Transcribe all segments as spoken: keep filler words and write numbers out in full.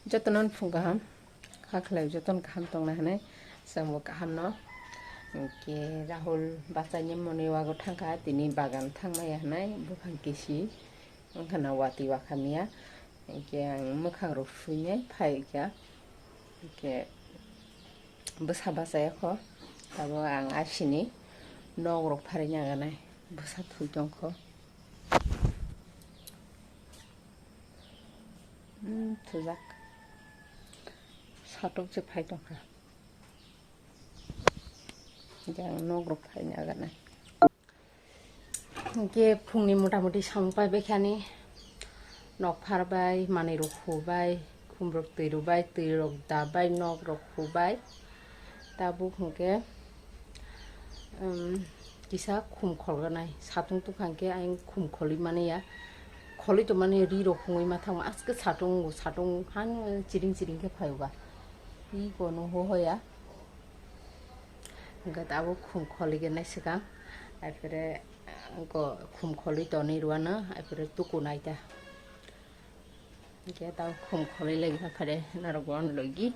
Jotono phung kaham, kha khlai jotono kaham tongna hinwi chwngbo kaham no. Hwnkhe Rahul bachaini moni wago thangkha, tini bagan thangmaya hinwi buphang kisi wngkhana watwi wakhamya. Hwnkhe ang mwkhang rok suinai phaikha, hwnkhe bwsa bachaya kho, tabuk ang asini nok rok pharwi naganai bwsa thwi tongkho. Hmm, thujak. Satok se phai tongkha. Hwnkhe ang nok rok phaina aganai. Hwnkhe phungni mota moti samung pai baikha ani. Nok phar bai, manwi rok hu bai, khum rok twi rw bai, twi rok da bai, nok rok hu bai. Tabuk hwnkhe, um, kisa khum kholganai. Satung tungkha hwnkhe ayang khum kholwi mani ya. Kholwi tongmani ri rok hungwi ma thangma. Aske satung, satung han chiring chiring khe phaio ba. Ri kono ho hoya. Hwnkhe tabuk khum kholwi gwnai swkang. Aifere, uh, khum kholwi tonwi rwano. Aifere tuku nai ta. Hwnkhe tabuk khum kholwi lagi phare norok wan logi.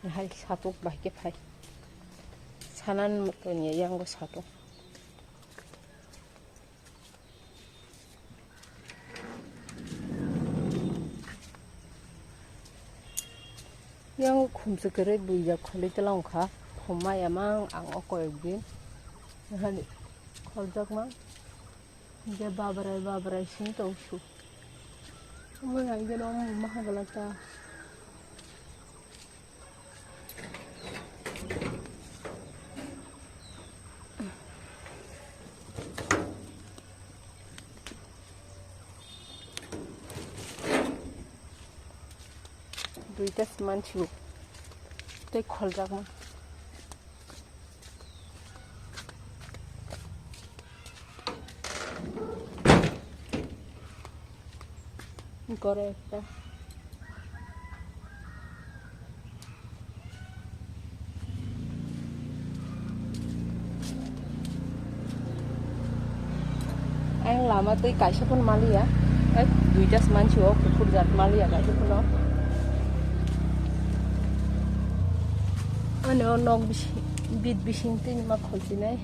Hai satok bai khe phai. Sanan motoni yango satok. Yang khumsa kwrwi buijak kholwi tla wngkha. Khum maya mang ang o koyok din. Hani kholjak mang. Je babrai babrai sing tong su. Omo yang je no maha galak ta. Duita se mansigo tei kholjak ma. Gore ekta. Ang lama twi kaisa phano maliya. Eh, duita se mansi o kuphur jat maliya kaisa phano. Ani o nok bisi-, bit bising twi ma kholchinai.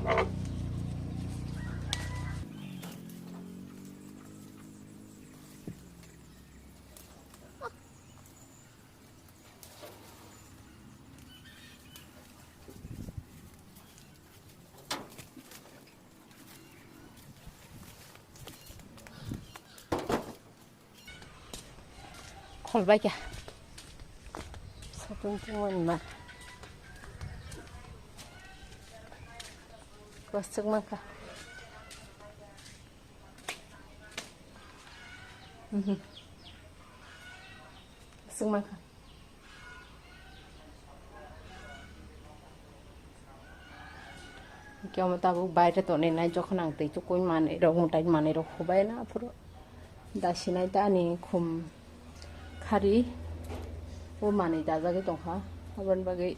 Kholbai kha. Satung tungmani ma. Kwchwk mankha. Mhm. Kwchwk mankha. Hwnkhe omo tabuk baire tonwi nai, jokhon ang twi tukui manwi rok, mwtai manwi rok hubai na, aphuru dasinai ta ani khum khari o manwi dajagwi tongkha, aboni bagwi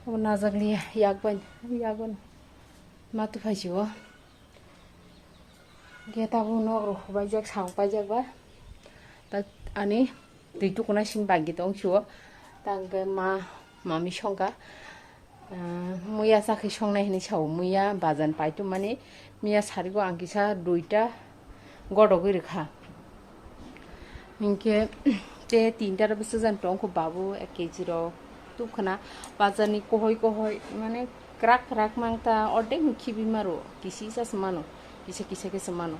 obo najakliya, yak bai, yak bai ma tuphaisio. Hwnkhe tabuk nok rok hubaijak, samung paijak ba. Ta ani twi tukuna sini bagwi tong sio. Ta hwnkhe ma, mami songkha. Ah, muya chakhe songnai hinwi sao. Muya bajan pai tongmani. Miya sarigo ang kisa duita godogwi rwkha. Hinkhe te tinta rok bwsajani tongkho babu ek kg rok. Tubkhwna bajarni kohoi kohoi mane kwrak kwrak mangta ordek ni khibi maro, kisi sa se mano, kisa kisa khe se mano.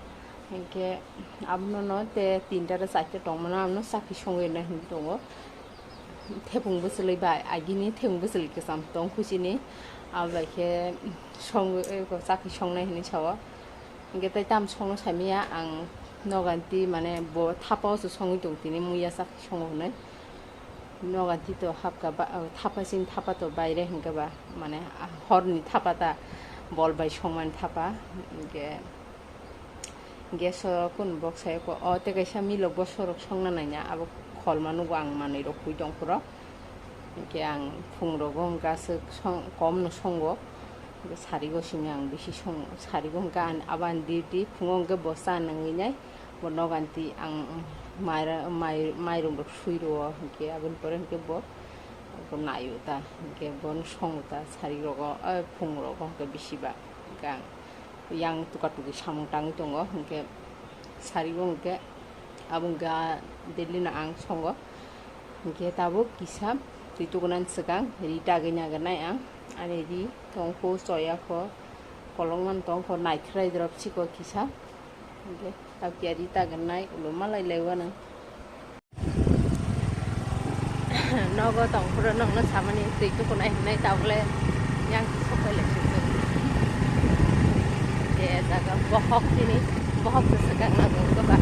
Hinkhe abono no te tinta rok charta tongmano abono chakhi songwi rwna hinwi tongo. Thepung bwchwlwi bai agini thepung bwchwlwi kwcham tong khuchini, abo bai khe songwi chakhi songnai hinwi sao. Hingke tai tam songno saimaya ang noganti mane bo thapa o se songwi tong tini muya sak songo hinui. Noganti to hapka ba, o, thapa sini thapa to baire hingke ba mane, ah, horni thapa ta bol bai songmani thapa. Hingke Gas o kun bok sai ko, o tei kaisa milok bo sorok songna naina, abo kholma nugo ang manwi rok hui tong phuro. Hwnkhe ang phung rogo hwnkhe aswk song-, kom no songo. Hwnkhe sarigo simi ang bisi song-, sarigo hwnkhe ang abo ang di di phungo hwnkhe bo cha nangwi nai, bo nogo ang twi ang maira-, mai-, mairum rok sui rwo, hwnkhe aboni pore hwnkhe bo, bo nai o ta, hwnkhe bono song o ta sari rogo, o phung rogo hwnkhe bisi ba hwnkhe ang. Yang tuka tuki samung tangwi tongo, hwnkhe sarigo hwnkhe abo hwnkhe a daily no ang songo, hwnkhe tabuk kisa twi tukunani swkang ri dagwi nagarnai ang, ani ri tongkho choyakho kolokmani tongkho naithrai drop chikho kisa, hwnkhe tabuk ya ri dagarnai ulo malai lai uanw. Nogo tongphuru nokno samani twi tukunai hinwi tabukle yang sopai lai sukjak. Je jaga bohok chini, bohok se swkang nang wngkha ba.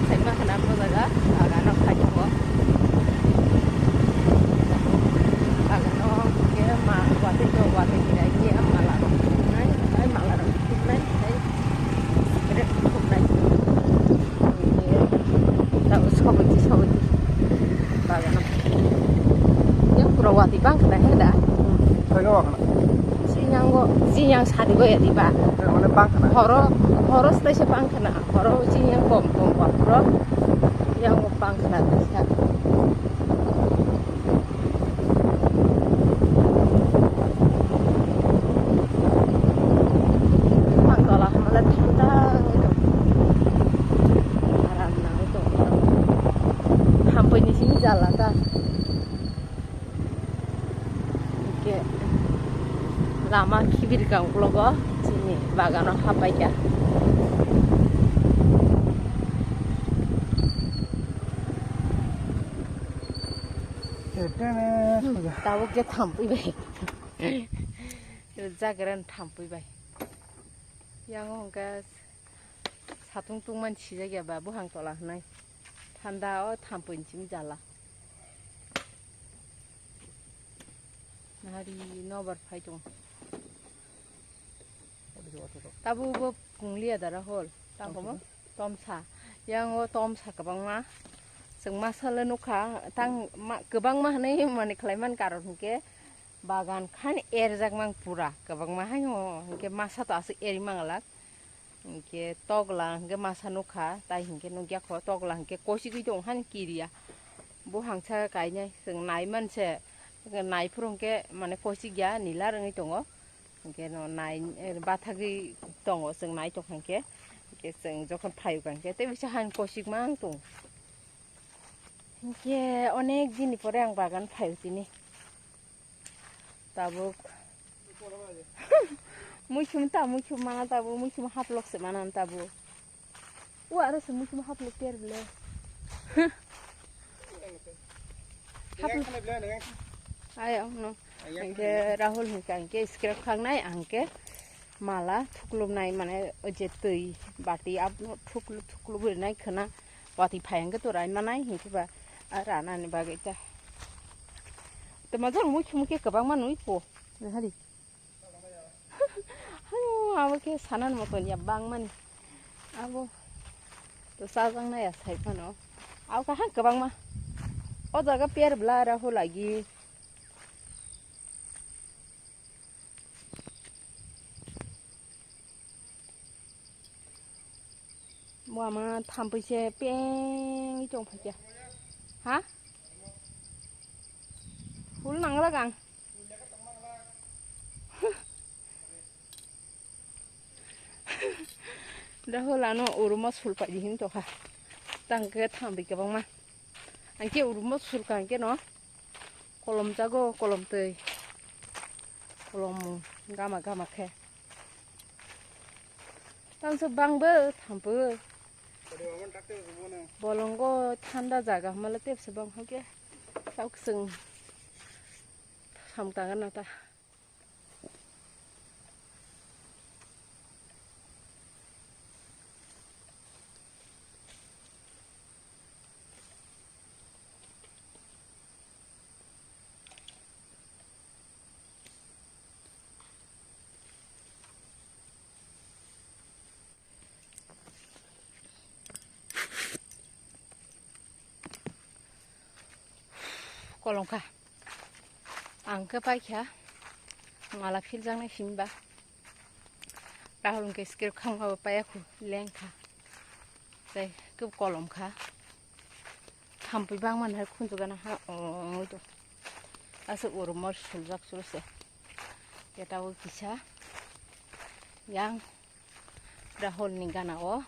Saima khna bo jaga, bagan rok khai tongo. Bagan o hwnkhe ma watwi to watwi kirai khe mala rok nai, ai mala rok nai, ai. Tabuk soboiti, soboiti. Bagano. Yang pura wati bang khna he da. Saga wa khna. Jinyango, jinyang sadi go ya di ba. Mane bang khna. Horo, horo stai se bang khna. Horo jinyang kom, kom wa pura. Yang bang khna sa. Buphang tola hwnbahle thanda wngwi tong, aram nangwi tong. Thampui ni simi jala ta. Hwnkhe lama khibir kha uklogo chini bagano hapai kha. Tabuk khe thampui bai. Jagra thampui bai. Yang hwnkhe satung tungmani sijak ya ba buphang tola hwnwi. Thanda o thampui ni simi jala. Nahari nobar phai tong. Tabuk bo pungliya dara hol. Tang komo? Tomsa. Yang o tomsa kwbangma. Chwng masa le nukha. Tang ma-, kwbangma hwnwi mani khlai man karon hwnkhe bagan khan erjak mang pura. Kwbangma haino hwnkhe masa to aswk eri manglak. Hwnkhe togla hwnkhe masa nukha. Tai hwnkhe nukya kho togla hwnkhe kosigwi tong han kiriya. Bo hangsa kainai chwng nai manse. Nai phuru hwnkhe mane kosigya nila rwngwi tongo. Hwnkhe no nai, eh, bathagwi tongo, chwng nai tongkha hwnkhe. Hwnkhe chwng jokhon phai o hwnkhe tei bisa han kochik mang tong. Hwnkhe onek din ni pore ang bagan phai o tini. Tabuk. Muikhum ta, muikhum mana tabuk, muikhum haplok se mana tabuk. O aro se muikhum haplok ter bele. Haplok. Ayo, no. Hingke Rahul hingke, hingke scrap khangnai, hingke mala thuklubnai, mane, o je twi bati, abno thuklub, thuklub rinai khwna, watwi phai hingke to rai manai, hingke ba, a ranani bagwi ta. Tamo jang mui khumui khe kwbangma nui po, nahari. Hayo, abo khe sanan moton ya bangmani. Abo to chajaknai ya sai phano. Abo kaham kwbangma. O jaga per bla ra ho lagi. Bo ama thampui se peng tong phaikha. Ha? Hul nanglak ang. Da hol ano urumo sul paidi hin tokha. Tang khe thampui kwbangma. Ang khe urumo sul ka ang khe no. Kolom jago, kolom twi. Kolom gama gama khe. Tang se bang bo thampu. Bolongo thanda jaga hmale tepse bang hoke. Tau ksung. Sam tang na ta. Kolom kha. Ang khe paikha mala philjaknai simi ba. Rahul hwnkhe skir khangma bo paiya khu lengkha. Tei khe kolom kha. Thampui bangmani hai khunju gana ha ongoi tong. Aswk urumo suljak suru se. Khe tabuk kisa yang Rahul ni gana o.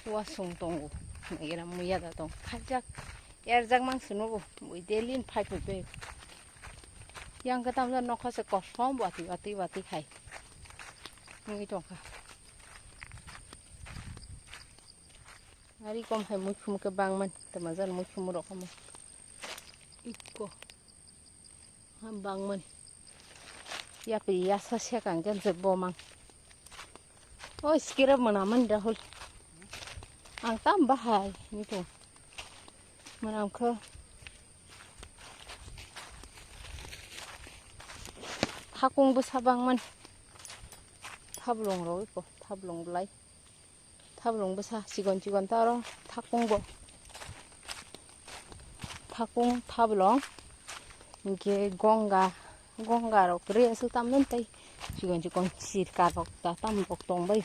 Wasung tongo. Naigira muya da tong. Khaijak, erjak mang sunugo. Bui delin phai phai phai. Yang khe tamjak nokha se kosom wati wati wati khai. Wngwi tongkha. Ari kom hai muikhum khe bangmani. Tamajan muikhum rok omo. Ikko. Bangmani. Yapri yasa sekang khe je bomang. O skira mwnamani Rahul. Ang tam bahai nito. Mwnam kho. Thakung bwsa bangmani. Thablong rok iko, thablong bwlai. Thablong bwsa chikon chikon ta oro thakung bo. Thakung thablong. Hinkhe gonga, gonga rok kwrwi aswk tamjani tei chikon chikon sirka rok ta tam rok tongbai.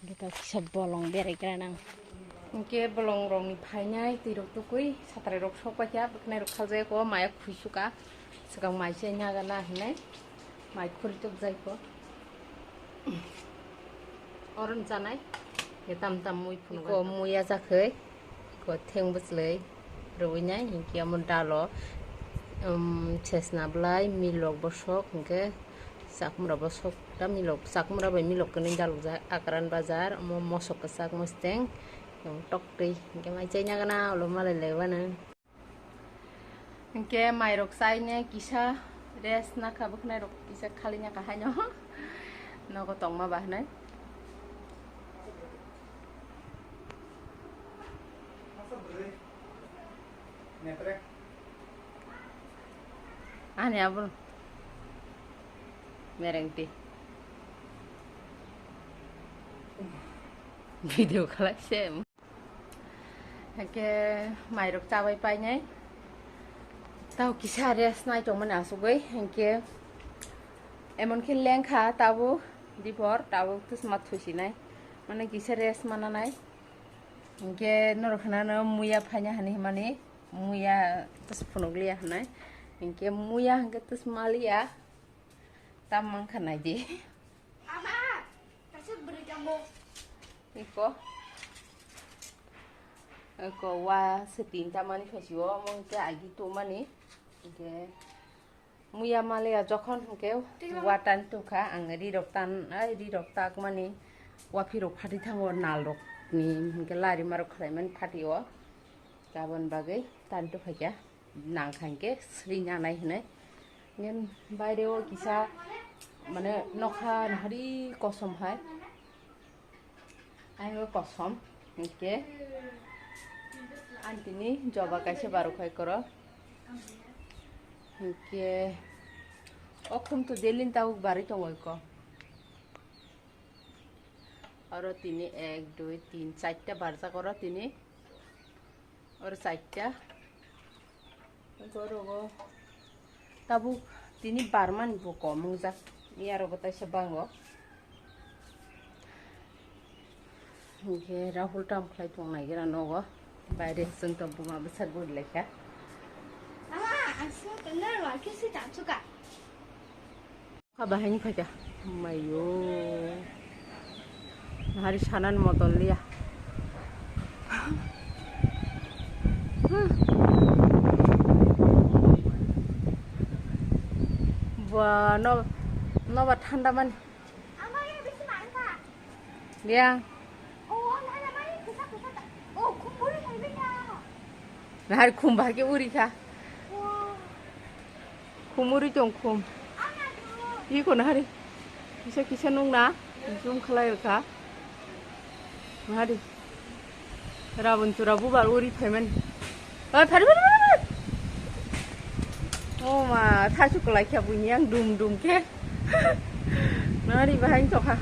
Hinkhe ta kisa bolong berai gra nang. Hinkhe bolong rok ni phainai twi rok tukui satrai rok sok paikha bwkhnai rok khaljak o maya khuisuka. Swkang mai se nyaga na hinai mai khuri tok jai kho. Oron chanai. Ye tam tam mui phunuk. Ko muya jakhai. Ko theng bwchlai. Rwi nai hinkhe amo dalo. Um, chesna bwlai milok bosok hinkhe chakmura bosok ta milok chakmura bai milok kwnwi dalok jak akran bajar omo mosok kwchak mosteng. Tok twi hinkhe mai chai nagana ulo malai lai uanw. Hinkhe mairok chaine kisa rest nakha bwkhnai rok kisa khali nyakha haino nogo tongma ba hinai. Ani abo merengti video khalai se. Hinkhe mairok chabai painai. Tao kisa rest nai tongmani asugwi. Hinkhe emon khe lengkha tabuk dipor tabuk twsma thusinai. Mane kisa rest mananai. Hinkhe norok hinano muya phaina hani himani muya tws phunukliya hinai. Hinkhe muya hinkhe tws maliya. Tam mankha naidi. Ama, kaisa bwrwi tongo. Iko. Iko wa se tinta mani phaisio, omo hwnkhe agi tumani. Hwnkhe muya maliya jokhon hwnkhe wa tan tukha, ang rirok tan, ai rirok takmani, waphirok phati thango nalrokni, hwnkhe larimarok khlaimani phatio. Aboni bagwi tan tuphaikha. Nang kha hinkhe sri nanai hinwi. Hinkhe baire o kisa mane nokha nahari kosom hai. Ayang kosom hinkhe ang tini joba kaisa barok hai koro. Hinkhe o khum to delin tabuk barwi tongo iko. Oro tini ek, dui, tin, charta barjak oro tini. Oro charta. Oro tabuk tini barmani bo kom wngjak. Miya rogo taisa bango. Hinkhe Rahul tam khlai tong naigira nogo. Baire chwng tong buma bwsak guri laikha. Ama, ang sung tong nang ma khe si ta chuka. Kha bahai ni phaikha. Mayo. Hari sanan motor liya. Ba no, no ba thanda man. Biya. Nahari khum bahai khe uri kha. Khum uri tong khum. Iko nahari. Kisa kisa nung na. Zoom khlai kha. Nahari. Rabun chura bubar uri phaimani. Oi, phari, phari, phari, phari. O ma, thaisuk kwlai kha buini ang dum dum khe. Nari bahai tokha.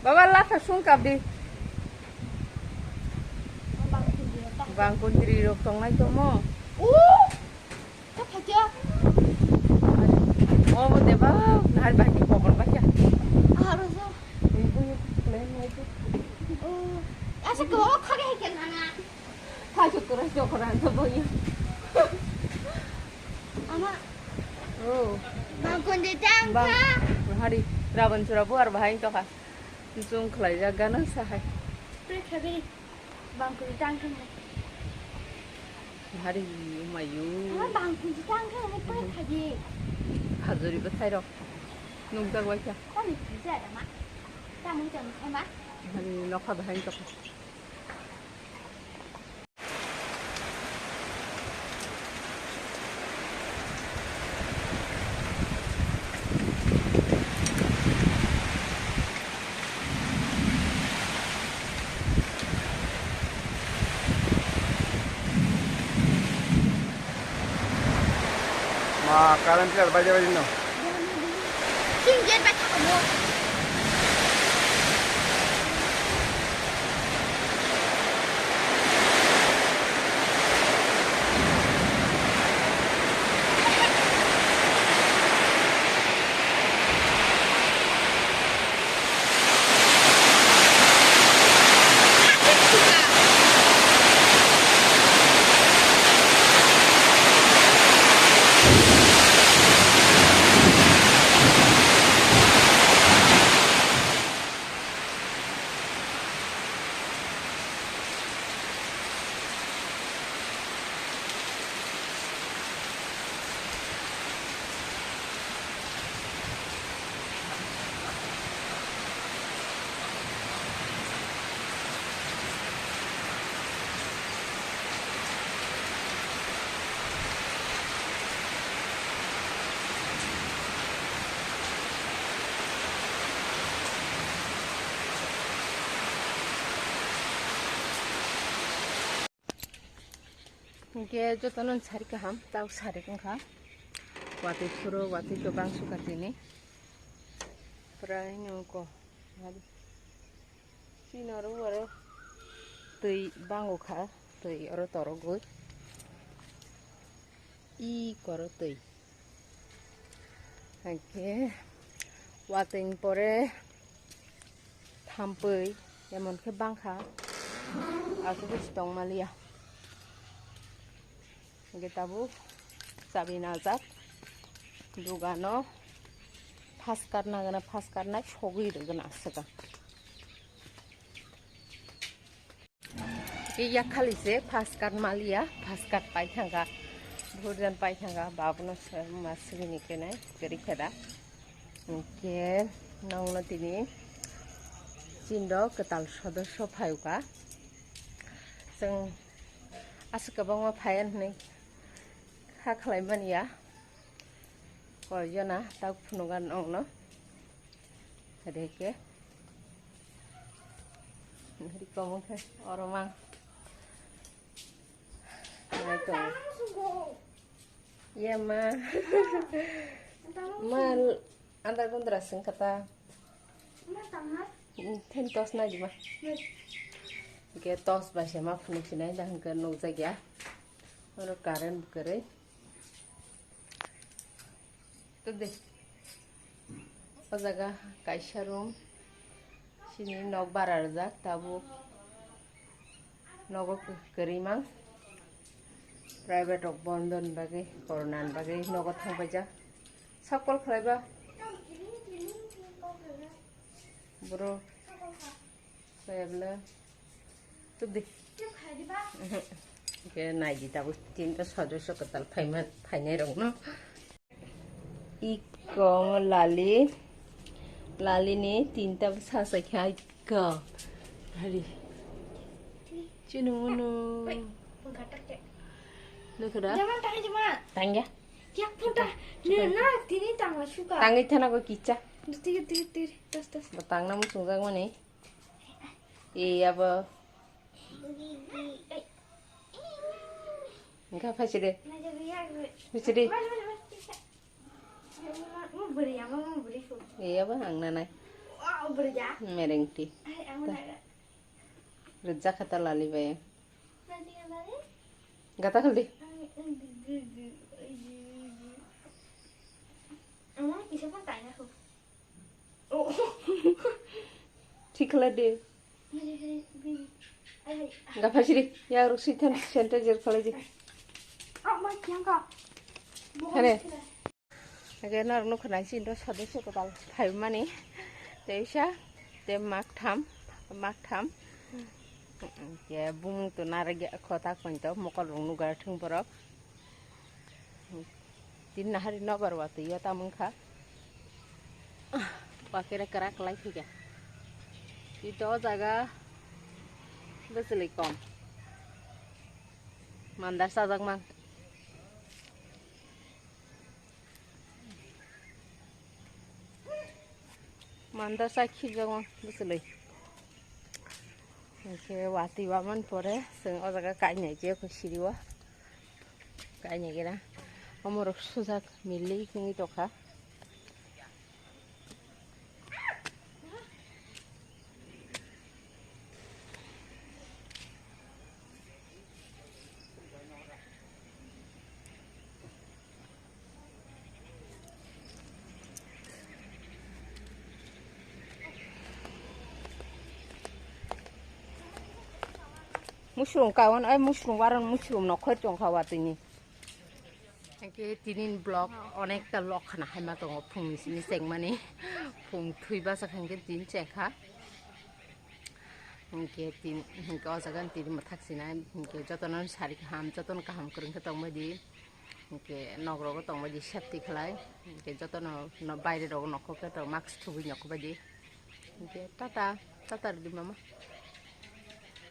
Baba, latha sung kap di. Bang kuntri rok tongnai tomo. O, ta phaikya. Omo deba, nahar bahai kokon bahai. Aro so. Ibu ibu plan ngai tu. O, asa ko khage hai kena na. Hai so kura so kura so boyo. Ama. O. Bang kuntri tang Bang. Kha. Hari Raban Sura buar bahai to kha. Chung khlaijak gana sahai. Pre khabe. Bangkuni tang khe mo. Hari mayu. Ama bangkuni tang khe mo pre khabe. Khajuri bwthai rok. Nukjak waisa. Tani khajai ama. Tamo tamo khama. Hari nokha bahai tokha. Ma current clear baja baja no. Sing jet bai thangmo. Hingke jotono sari kaham, tau sari wngkha. Watwi phuru, watwi kwbang sukha tini. Pura hino ko. Chini oro, oro twi bango kha, twi oro torogwi. I koro twi. Hingke watwini pore thampui emon khe bangkha, aswk se tongmaliya. Hingke tabuk chabi najak dogano, fast card nagana, fast card nai sogwi rwgwna aswk ang. Tei yakhali se fast card maliya, fast card pai thangkha, bhurjan pai thangkha, babono se ma swgini kenai kwrwi khe da. Hingke nongno tini chini rok kwtal sodosyo phaiwkha. Chwng aswk kwbangma phaiya hinwi kha khlai manya. Koi jona tak phunugan ongno. Reke. Riko mungkhe oro mang. Nai tong. Ye ma. Ma anda gundra sing kata. Then tos nai di ma. Ke tos ba se ma phunuk sinai da hingke nukjak ya. Oro current bwkharwi. Tubdi. O jaga kaisa room. Sini nok bara rwjak tabuk. Nogo kwrwi mang. Private rok bondo ni bagwi, corona ni bagwi nogo thangbaijak. Sak call khlaiba. Boro. Kaya bwle. Tubdi. Ke naidi tabuk tinta sodosyo kwtal phaima, phainai rokno. Iko lali. Lali ni tinta bwsa sa kha iko. Hari. Chini munu. Nukura. Jaman tangi jama. Tangya. Yak phunta. Ne na tini tangla suka. Tangi thana ko kicha. Tiri, tiri, tiri. Tas, tas. Bo tangna muchungjak mani. E abo. Engkha phaiside. Phaiside. Iya ba ang nanai. Merengti. Rijak kata lali bai. Gata khuldi. Thik khlai de. Gapha siri, ya ruk si than sanitizer khlai di. Hane. Age nor nuk khna si do sodosyo kwtal phaimani. Teisa, te mak tham, mak tham. Ke bumung to nara ge khota koin to mokol rung nugar thung borok. Tin nahari nobar watwi yo tamung kha. Wakere kara kalai thika. Ito jaga bwswlwi kom. Mandar sajak man. Mandar sa khibjak man bwswlwi. Hingke watwi waman pore chwng o jaga kainai je ko siri o. Kainai gera. Omorok sujak milli wngwi tongkha. Mushroom kawan, ai mushroom waran mushroom nokhor tongkha watwini. Hingke tinin block onekta lok khana haima tongo phungni simi chengmani. Phung thui basa hingke tin chengkha. Hingke tin, hingke o jaga tini mwthak sinai, hingke jotono sari kaham, jotono kaham kwrwng khe tongbai di. Hingke nok rogo tongbai di safety khlai. Hingke jotono no baire rogo nokho khe to mask thubui nokho bai di. Hingke tata, tata rwdi mama.